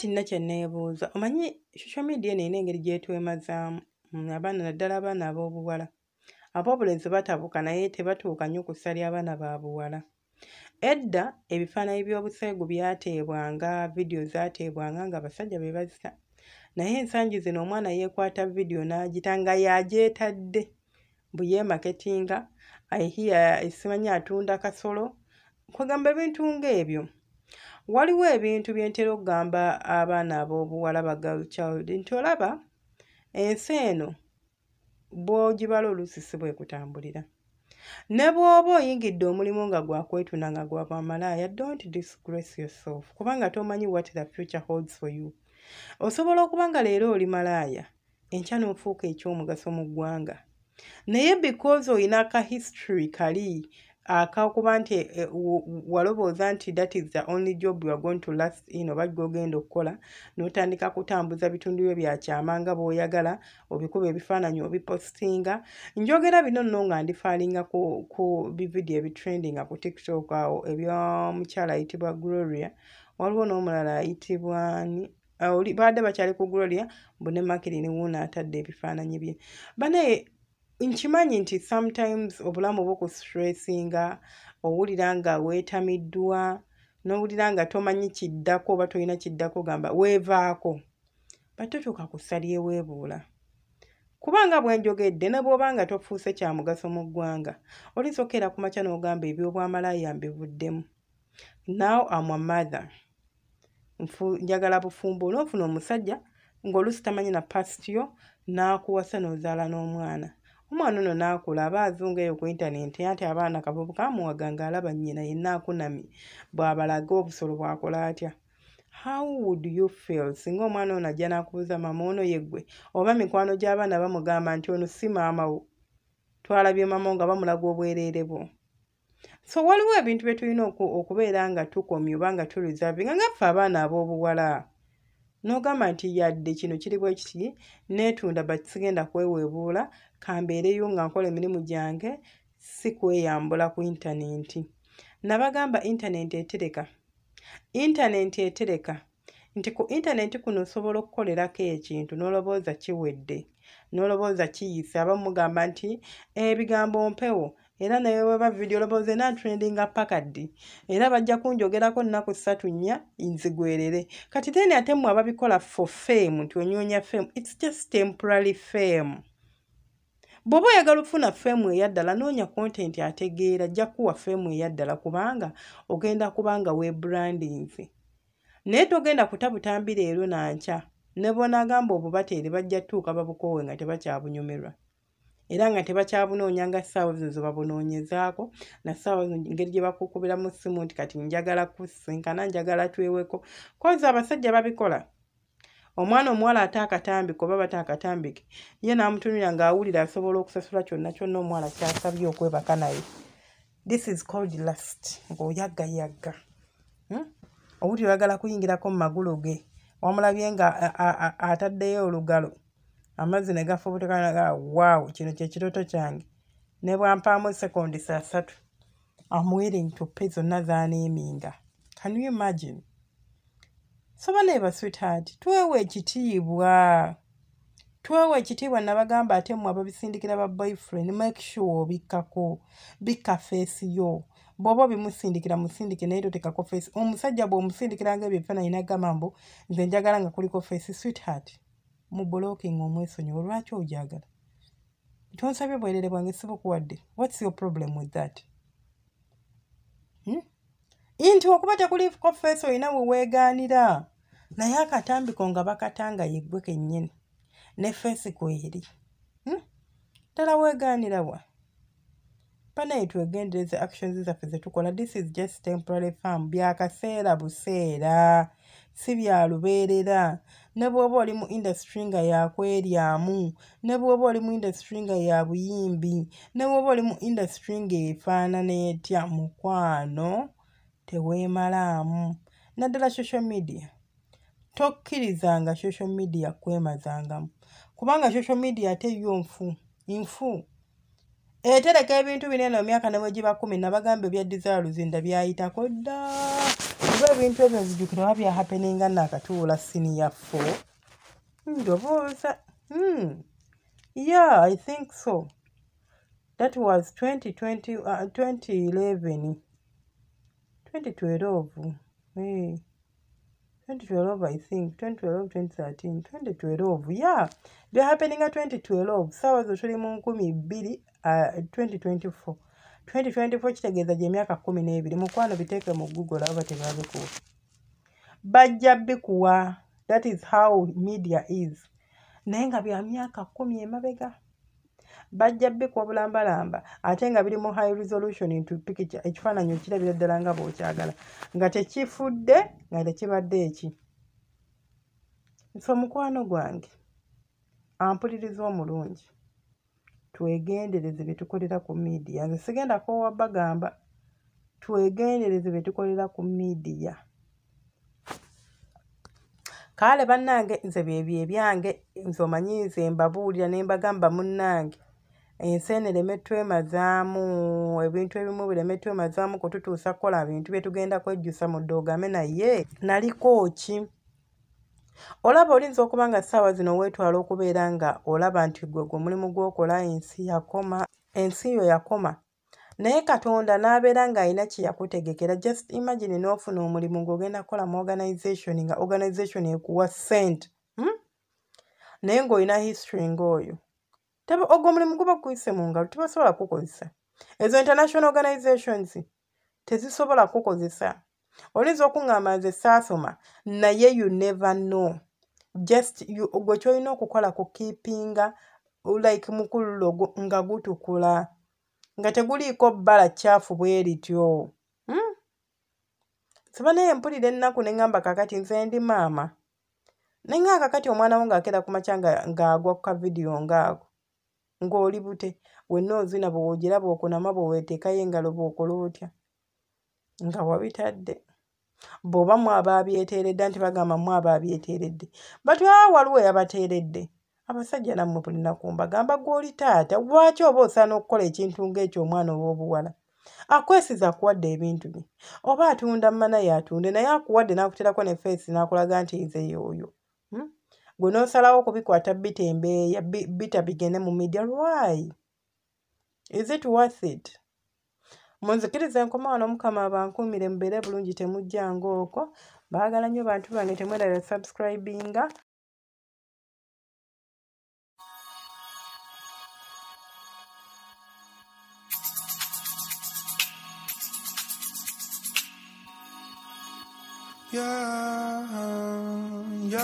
Kaakati nina kye neebuuza, omanyi social media eno erina engeri gy'etwemazaamu abaana, naddala abaana ab'obuwala. Ab'obulenzi batabuka naye tebatuuka nnyo ku ssa ly'abaana ba buwala. Edda ebifaananyi by'obuseegu byateebwanga, vidiyo zaateebwanga ng'abasajja be bazita. Naye ensangi zino omwana yeekwata vidiyo n'agita nga y'agyetadde, mbu yeemaketinga, I hear simanyi atunda kasolo, kwegamba ebintu ng'ebyo. Waliwo ebintu bye ntera okugamba abaana ab'obuwala ba girl child nti olaba ensi eno bw'ogibala oluusi si bw'ekutambulira. Ne bw'oba oyingidde omulimu nga gwa kwetunda nga gwa bwamalaaya, don't disgrace yourself kubanga tomanyi what the future holds for you. Osobola okuba nga leero oli malaaya, enkya n'ofuuka eky'omugaso mu ggwanga. Naye because oyina aka history kali akakuba nti walowooza nti that is the only job you are going to last in oba gy'ogenda okukola, n'otandika kutambuza bitundu byo bya kyama nga bw'oyagala, obikuba ebifaananyi obipositinga. Njogera bino nno nga ndifaalinga ku bividiyo ebitrendinga ku TikTok awo eby'omukyala ayitibwa Gloria, waliwo n'omulala ayitibwa ani, oli babadde bakyali ku Gloria mbu ne Makirini wuuno atadde ebifaananyi bye. Banaye nkimanyi nti sometimes obulamu buku-stressinga, owulira nga weetamiddwa, n'owulira nga tomanyi kiddako oba tolina kiddako gamba weevaako. But totuuka ku ssa lyeweebuula. Kubanga bwe njogedde ne bw'oba nga tofuuse kya mugaso mu ggwanga, oyinza okkeera ku makya n'ogamba eby'obwamalaaya mbivuddemu. Now I'm a mother. Njagala bufumbo n'ofuna omusajja ng'oluusi tamanyi na past yo n'akuwasa n'ozaala n'omwana. Omwana ono n'akula aba azunga eyo ku internet anti abaana kavubuka amuwaga ng'alaba nnyina yenna akunamye bw'abalaga obusolo bw'akola atya. How would you feel singa omwana ono ajja n'akubuuza, "Maama, ono ye ggwe?" Oba mikwano gy'abaana bamugamba nti ono si maama wo, twalabye maama wo nga bamulaga obwereere bwo. So waliwo ebintu bye tulina okubeera nga tukomya oba nga tureservinga nga ffe abaana ab'obuwala. N'ogamba nti yadde kino kiri bwe kiti, neetunda but sigenda kweweebuula, kambeereyo nga nkola emirimu gyange, si kweyambula ku internet. Nabagamba internet etereka. Internet etereka nti ku internet kuno osobola okukolerako ekintu n'olowooza kiwedde, n'olowooza kiyise. Abamu mugamba nti ebigambo mpewo era ne bw'eba vidiyo olowooza enaatrendinga paka ddi, era bajja kunjogerako nnaku 3 4 nzigwerere. Kati then ate mmwe ababikola for fame nti onyoonya fame, it's just temporary fame. Bw'oba oyagala okufuna fame eya ddala, noonya content ategeera, ajja kkuwa fame eya ddala kubanga ogenda kuba nga weebrandinze. Naye togenda kuta butambi leero nankya, ne bw'onaagamba obubateere bajja ttuuka babukoowe nga tebakyabunyumirwa. Era nga tebakyabunoonya nga ssaawa zino ze babunoonyezaako na ssaawa zino engeri gye bakukubiramu ssimu nti kati njagala kusisinkana, njagala tweweko. 'Cause abasajja babikola. Omwana omuwala ate akatambi ke oba bata akatambi ke, ye n'amutunuulira ng'awulira asobola okusasula kyonna kyonna omuwala ky'asabye okwebaka naye. This is called lust, ng'oyaggayagga. Owulira oyagala kuyingirako mu magulu ge, wamulabye nga ataddeyo olugalo, amazzi ne gafubutuka n'agamba wow, kino kye kirooto kyange. Ne bw'ampaamu seconds 30, I'm willing to pay zonna z'aneeminga. Can you imagine? So bannaye ba sweetheart, twewe ekitiibwa. Twewe ekitiibwa. Nabagamba ate mmwe ababisindikira ba boyfriend, make sure obikkako, bikka face yo. Bw'oba obimusindikira musindike naye toteekako face. Omusajja bw'omusindikiranga ebyo ebifaananyi n'agamba mbu nze njagala nga kuliko face, sweetheart, mu blocking omwesonyiwe. Lwaki ogyagala? Tonsabye bwerere bwange sibukuwadde. What's your problem with that? Hmm? Nti okuba tekuliiko face olina we weegaanira. Naye akatambiko nga bakata nga yeggwe kennyini ne face kweri. Ddala weegaanira wa? Banaye twegendereze actions zaffe ze tukola. This is just temporary fame, byakaseera buseera, si bya lubeerera. Ne bw'oba oli mu industry nga yakweryamu, ne bw'oba oli mu industry nga ya buyimbi, ne bw'oba oli mu industry ng'efaanana etya, mukwano teweemalaamu. Naddala social media. Tokkirizanga social media kwemazangamu kubanga social media ate yo nfu, nfu. Etereka ebintu bino eno emyaka ne bwe giba 10. Nabagamba ebya Desire Luzinda byayitako dda. Kuba ebintu ebyo nzijukira oba bya happeninga naakatuula senior 4 ndowooza. Yeah, I think so. That was 2020, 2011, 2012. Hey. 2012, I think. 2012, 2013, 2012. Yeah, they're happening at 2012. Sawa zo tuli mu 2000, 2024. 2024 kitegeeza gye myaka 12. Mukwano biteeke mu Google aba tebabikuwa. Bajja bikuwa. That is how media is. Naye nga bya myaka 10 emabega. Bajja bikuwa bulambalamba ate nga biri mu high resolution into picture, ekifaananyi okirabira ddala nga bw'okyagala, nga tekifudde, nga tekibadde eki. So mukwano gwange ampuliriza omulungi, twegendereze bye tukolera ku media. Nze sigenda koowa bagamba, twegendereze bye tukolera ku media. Kale bannange, nze byebyo ebyange, nze omanyi nze mbabuulira ne mbagamba munnange, ensi eno ereme twemazaamu, ebintu ebimu bireme twemazaamu kututuusa kukola bintu bye tugenda kwejjusa mu ddoogame. Naye naliko ki? Olaba olinza okuba nga ssaawa zino weetwala okubeera nga olaba nti gwe gwe mulimu gw'okola, ensi yakoma, ensi yo yakoma. Naye Katonda n'abeera ng'alina kye yakutegekera. Just imagine n'ofuna omulimu ng'ogenda kukola mu organization, nga organization ekuwa ssente, Naye ng'olina history ng'oyo. Ogwo omulimu guba guyise mu ngalo, tebasobola kukozesa. Ezo international organizations tezisobola kukozesa. Oyinza okuŋŋamba nze saasoma, naye you never know. Just you, gwe ky'olina okukola ku keepinga like mukululo nga gutukula, nga teguliiko bbala kyafu bwe lityo. Siba naye mpulira ennaku ne ŋŋamba kaakati nze ndi maama. Ne ŋŋamba kaakati omwana wo ng'akeera ku makya ng'agwa ku kavidiyo ng'ako, ng'oli bute, wenna ozina bw'ogira bw'okunama bw'oweeteekayo engalo bw'okola otya, nga wabitadde. Bw'oba mmwe abaabyeteeredde, anti bagamba mmwe abaabyeteeredde. But waliwo eyabateeredde. Abasajja nammwe buli nnaku mbagamba gw'oli taata, lwaki oba osaana okukola ekintu ng'ekyo omwana ow'obuwala? Akwesiza akuwadde ebintu bye. Oba atunda mmana y'atunde, naye akuwadde n'akuteerako ne feesi n'akulaga nti nze y'oyo. Gwe n'osalawo okubikwata bitembeeya, bita bigende mu media. Why? Is it worth it? Munzikirize nkoma wano, Mukama abankuumire, mubeere bulungi, temujjanga okwo. Baagala nnyo bantu bange, temwerabira subscribinga. Yeah, yeah.